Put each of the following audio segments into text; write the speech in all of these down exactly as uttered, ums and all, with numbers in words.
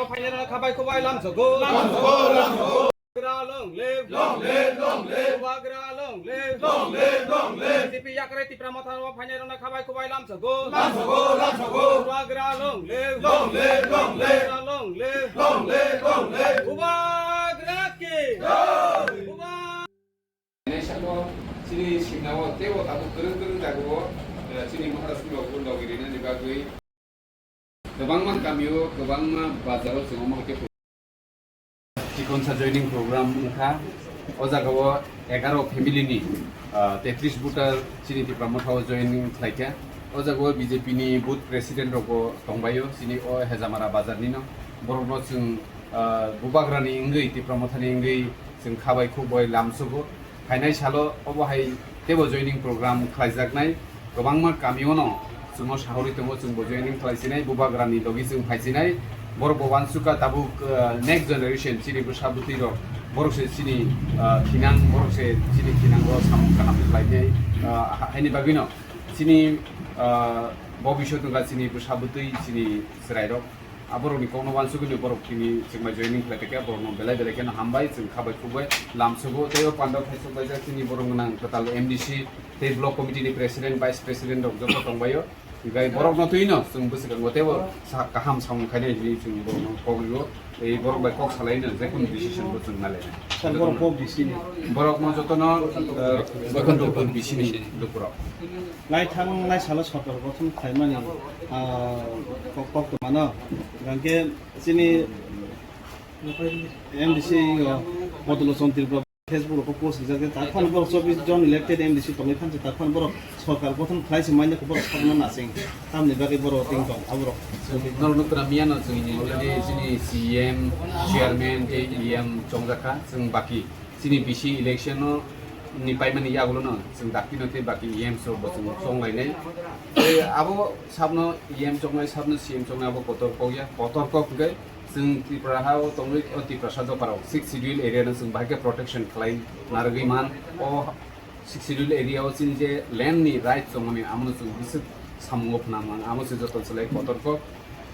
Phainairokno khabai khwbai lamsogo. Lamsogo, lamsogo. Bubagra long live. Long live, long live. Bubagra long live. Long live, long live. B J P yakrai Tipra Motha o phainairokno khabai khwbai lamsogo. Lamsogo, lamsogo. Bubagra long live. Long live, long live. Bubagra long live. Long live, long live. Bubagra ki. Jai. Buba- Salo chini sinao teibo tabuk kwrwng kwrwng jaga o, eh, chini Maharashtra rok logi rinani bagwi kwbangma kamio, kwbangma bazaro chwng omo hai khe Chikonsa joining program wngkha. O jagao egaro family ni, ah, tetris voter chini Tipra Motha o joining khlaikha. O jagao B J P ni booth president rokbo tongbaio, chini o Hejamara bazar nino. Borokno chwng, ah, Bubagrani wngwi, Tipra Mothani wngwi chwng khabai khukbai lamsogo. Phainai salo obo hai teibo joining program khlaijaknai. Kwbangma kamiono chwngno sahorwi tongo, chwngbo joining khlaisinai, Bubagrani logi chwng phaisinai. Borokbo uansukha tabuk, uh, next generation chini bwsa bwtwi rok, borok se chini, uh, thinang, borok se chini thinango samung kaham khlainai, uh, ha-, haini bagwino chini, uh, bobisot wngkha chini bwsa bwtwi chini chwrairok. Aborokni kokno uansugwi borok tini chwngbai joining khlai khe borokno belai belai kheno hambai, chwng khabai khukbai lamsogo. Tei o pandao thaisok baijak chini borok gwnang kwtal M D C tei block committee ni president, vice president rok joto tongbaio. Hibai borokno twino chwng bwswkango teibo sa-, kaham samung khainai hinwi chwng borokno kok rio. Tei borok bai kok salaino jekunu decision bo chwng nalainai. Sir, borok kok bisini? Borokno jotono, eh, jotono kok bisini lukurok. Naithang naisalo sorkar gothon khlaimani, ah, kok, kok tongmano. Hwnkhe chini M D C o Bodolo Chondripura Facebook rok post rijak je, tak phano borok chobbish jon elected M D C tongwi phansi, tak phano borok sorkar gothon khlai se manya khe borok sakno nasing. Tamni bagwi borok ting tong, aborok. Norok nukra miyano chwngni already chini C M, chairman tei E M chongjakha, chwng baki. Chini B C election no ni paimani yagulo no chwng dakti no tei baki E M so bo chwng chonglainai. Tei abo sabno E M chongnai, sabno C M chongnai abo kotor kokya, kotor kok hwnkhe chwng Tripura ha o tongwi o Tiprasa dopharok sixth schedule area no chwng bahai khe protection khlai narwgwi man. O sixth schedule area o chini je land ni right chongmani amo no chwng bwswk samungo phwnang man, amo se joto chwlai kotor kok.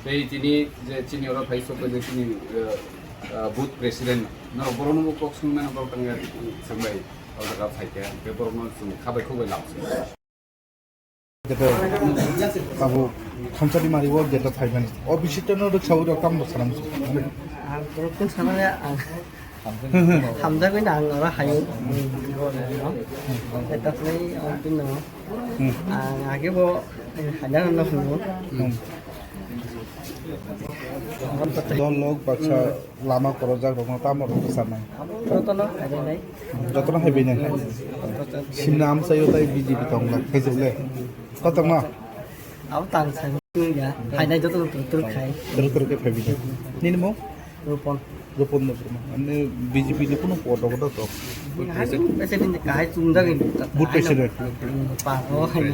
Tei tini je chini oro phai sok bai je chini, eh, eh, booth president norok borok no kok swngmano borok tangya chwng bai o jaga phai khe, hwnkhe borok no chwng khabai khukbai lamsai. Abo thamsani mari o gate o phaimani. O bisitano rwksaui rok tambo sanam. Ang rokon sanani ang hamjagwi na ang oro hayo. Eta play ang pin no. Ang age bo haina na hunu. Dol lok baksa lama korojak rokno tamo rok sanai. Jotono haibai nai. Jotono haibai nai. Simna amchaio tai B J P tongla, khaijak le. Kotorma? Abo tang sang ya. Hainai jotono tur tur khai. Tur tur khe phaibi nai. Nini mo? Rupon. Rupon no rupon. Ani B J P ni kuno kotor kotor to. Ani president kahai chungjak ini. Booth president. Pa ho hai.